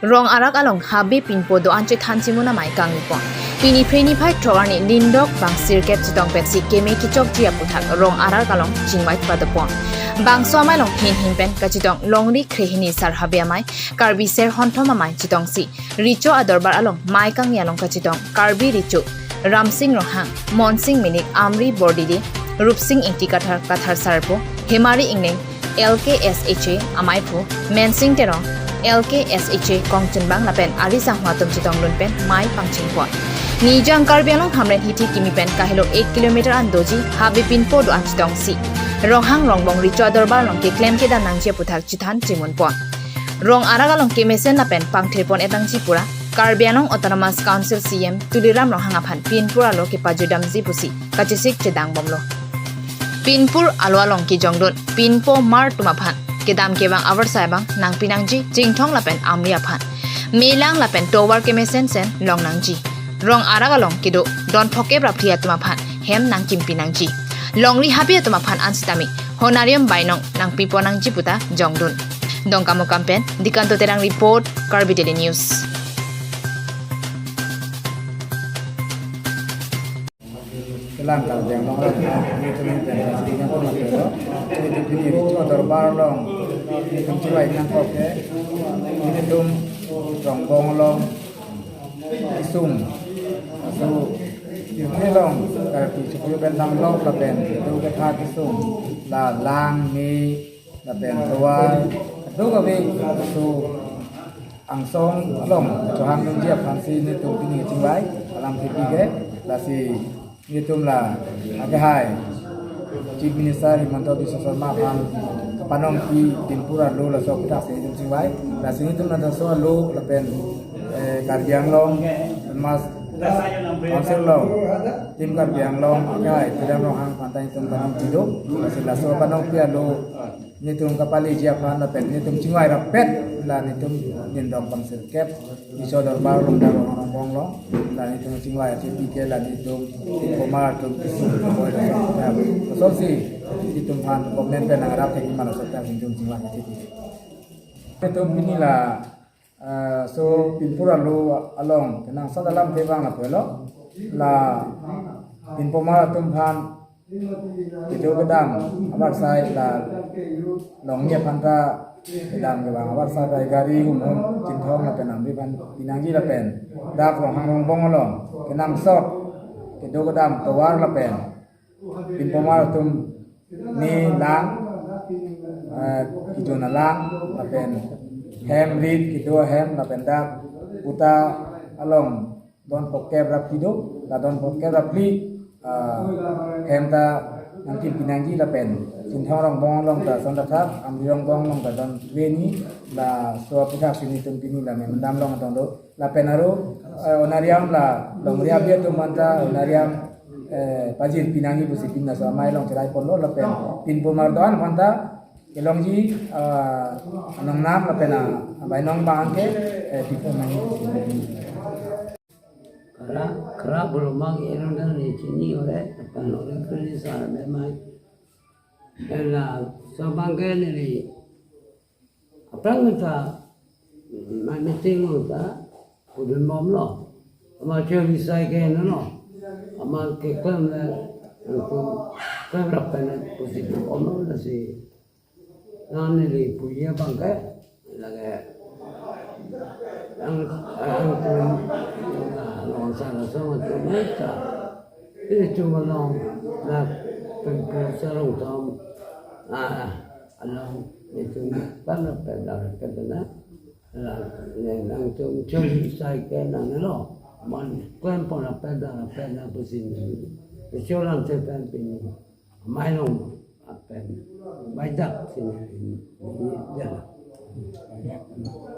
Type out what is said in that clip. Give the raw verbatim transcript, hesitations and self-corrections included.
Rong arak along habe pinpo do-an chethan chimun amei kangni pon. Pini Phre niphai throk arni nindok bang sirkep chetong pensi keme kechokji aputhak Rong arak along chingvai padopon. Bangso amei along hinghin pen kachetong longri kre hini sar habe amei, Karbi ser honthom amei chetongsi Recho adorbar along mei kangni along kachetong Karbi Recho Ramsing Ronghang, Monsing Minik, Amri Bordili, Rupsing Ingti Kathar, Kathar Sarpo, Hemari Ingneng, L K S H A amaiphu, Mensing Terong, L K S H A kongchunbang lapen ari sangho atum chetong lun pen mei pangchingpon. Nijang Karbi Anglong Hamren hithi kimi pen kahelo ek kilometer an doji habe pinpo do-an chetongsi Ronghang Rongbong Recho adorbar along keklem kedam nangji aputhak chethan chimun pon. Rong arak along kemesen lapen pangthirpon etangji pura Karbi Anglong Autonomous Council C E M Tuliram Ronghang aphan pinpur alo kepajudamji pusi kachesik chedang bomlo. Pinpur alo along kejongdun pinpo mar atum aphan kedam kevang avarsai abang nangpi nangji, Chinthong lapen Amri aphan melang lapen tovar kemesen sen long nangji. Rong arak along kedo don phokep ra phli atum aphan hem nangkimpi nangji. Longri habe atum aphan ansitame honarium bainong nangpipon nangji puta jongdun. Dongkamukam pen Dikanto Terang report, Karbi Daily News. Kelang Karbi Anglong arat, nelitum pen kasih yang pun ada. Nelitum pini Recho adorbar along nelitum chingvai nangkok ke, nelitum Rongbong along kesung, so, isi along Karbi chikwi pen damlo lapen kedo ketha kesung, la lang, me lapen tovar, kedo kave, so, angsong along chohang nangji aphansi nelitum pini chingvai, alam thepi ke, lasi nelitum la akehai Chief Minister Himanta Biswa Sarma aphan kapanongpi pinpur alo laso aputhak si nelitum chingvai, lasi nelitum laso alo lapen, eh, Karbi Anglong Autonomous Council along, Team Karbi Anglong akehai Tuliram Ronghang aphan ta nelitum panongpi do, lasi laso panongpi alo nelitum kapaleji aphan lapen nelitum chingvai rapet, la nelitum nindok bang sirkep Recho adorbar along dak Ronghang Rongbong along, la nelitum chingvai achepi ke la nelitum pinpo mar atum kesung boi laso aputhak, lasonsi nelitum aphan government pen nangrap thek ma laso aputhak nelitum chingvai achepi. Nelitum pini la, eh, so pinpur alo along kenangsot alam kevang lapu lo, la pinpo mar atum aphan kedo kedam avarsai, la longri aphan ta kedam kevang avarsai ta gari humhum Chinthong lapen Amri aphan pi nangji lapen dak Ronghang Rongbong along kenangsot kedo kedam tovar lapen pinpo mar atum me, lang, eh, kejun alang lapen hem, rit kedo ahem lapen dak Kuta along don phokep ra phli do, la don phokep ra phli, ah, hem ta nangkimpi nangji lapen Chinthong Rongbong along ta son ta thak, Amri Rongbong along ta don kre hini, laso aputhak si nelitum pini la memdam along atong do, lapen aro, eh, honarium la longri habe atum aphan ta honarium, eh, pajirpi nangji pusi pini laso amei along cherai ponlo, lapen pinpo mar do-an aphan ta kelongji, eh, anong nam lapen, ah, abainong abang ke, eh, pipon nangji. Kra, kra bolomang erong dan ni chini ore, apan ore kri sa memai. Ela, sabang ke ni, aphrang ta, mai meeting lo ta, kudun bomlo. Ama chori sai ke no no. Ama keklem le, klem rap pen positive bomlo, lasi nang neli puji abang ke, lake, ang, ang tum, long sana sama tum esta. Ini cuma long, na, tum pu sarong tom, ah, along, itu na, pernah pernah, pernah, la, ne, nang tum, tum sai ke nang lo, man, klem pon pernah, pernah pusin. Kecuali pen pini. Mai long, apen, mai dak sini, ya.